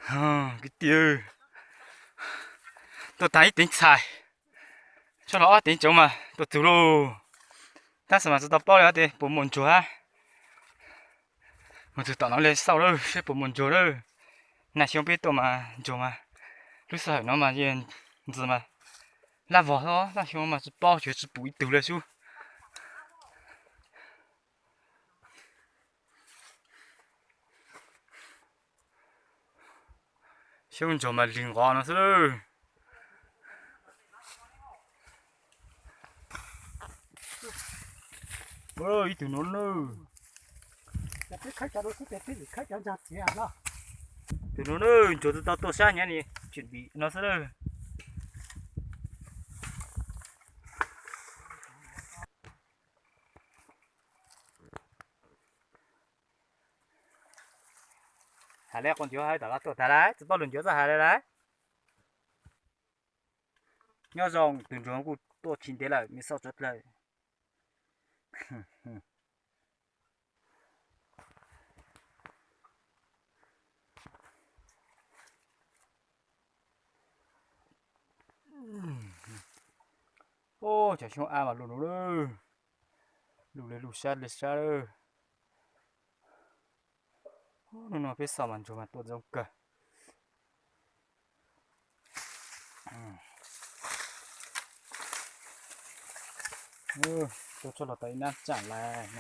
Kwv tij, tuaj tag ib teev txhais, tso los ob teev tsoov mas tuaj txug lauj. Tab sis mas tsis tau paub li tias puas muaj ntsuag hab. Mus txug tom no li xauj lawm seb puas muaj ntsuag lawm. Nag xyoo peb tuaj mas ntsuag mas, lub sij hawm no mas ntxim mas laj vog xwb, nag xyoo mas tsis paub, tsis pum ib tug li xwb. Xyoob ntsuag mas lig nqos no xwb lawm. Ib tug no na. Tus no na, ntsuag tsis tau tuaj sab nyob ni, tsis ntim no xwb lawm. Has le quas ncuav hab tom no tuaj tag lawm, tsis paub lug ncuav txoj has le lawm. Nyob zoo, tus ntsuag kuj tuaj tsis ntev lawm, me xauj tsawv dlawg. Cov xyoob ab mas lug no lawm, lug le lug sab le sab lawm. Hnub no peb xauj mas ntsuag mas tuaj zoo kawg. Tuaj txog los tau ib nab tsam lawm.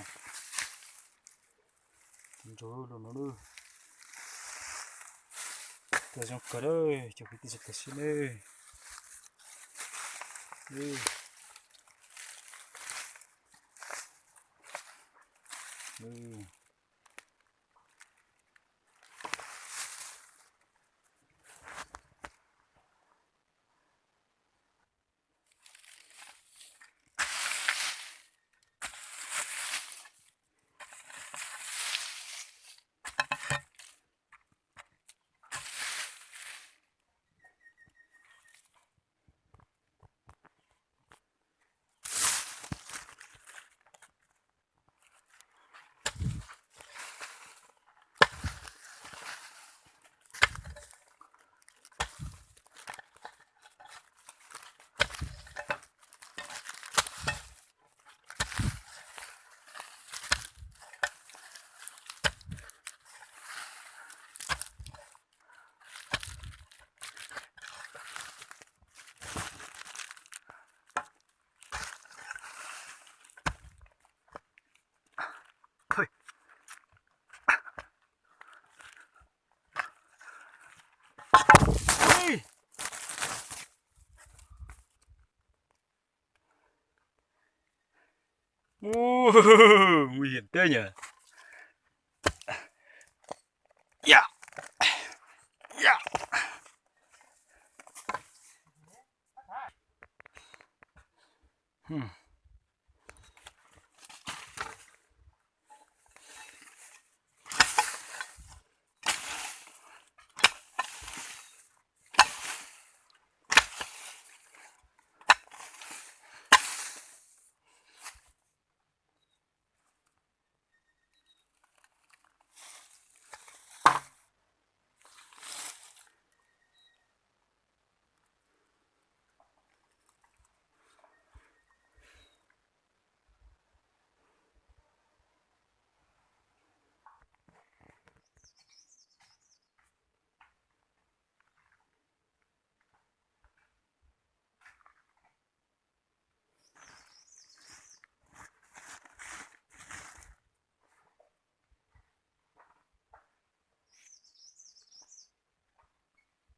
Ntsuag lug no lawm. Tuaj zoo kawg lawm cov kwv tij sawv daws sib neb. Nguy hiểm teb nyuag.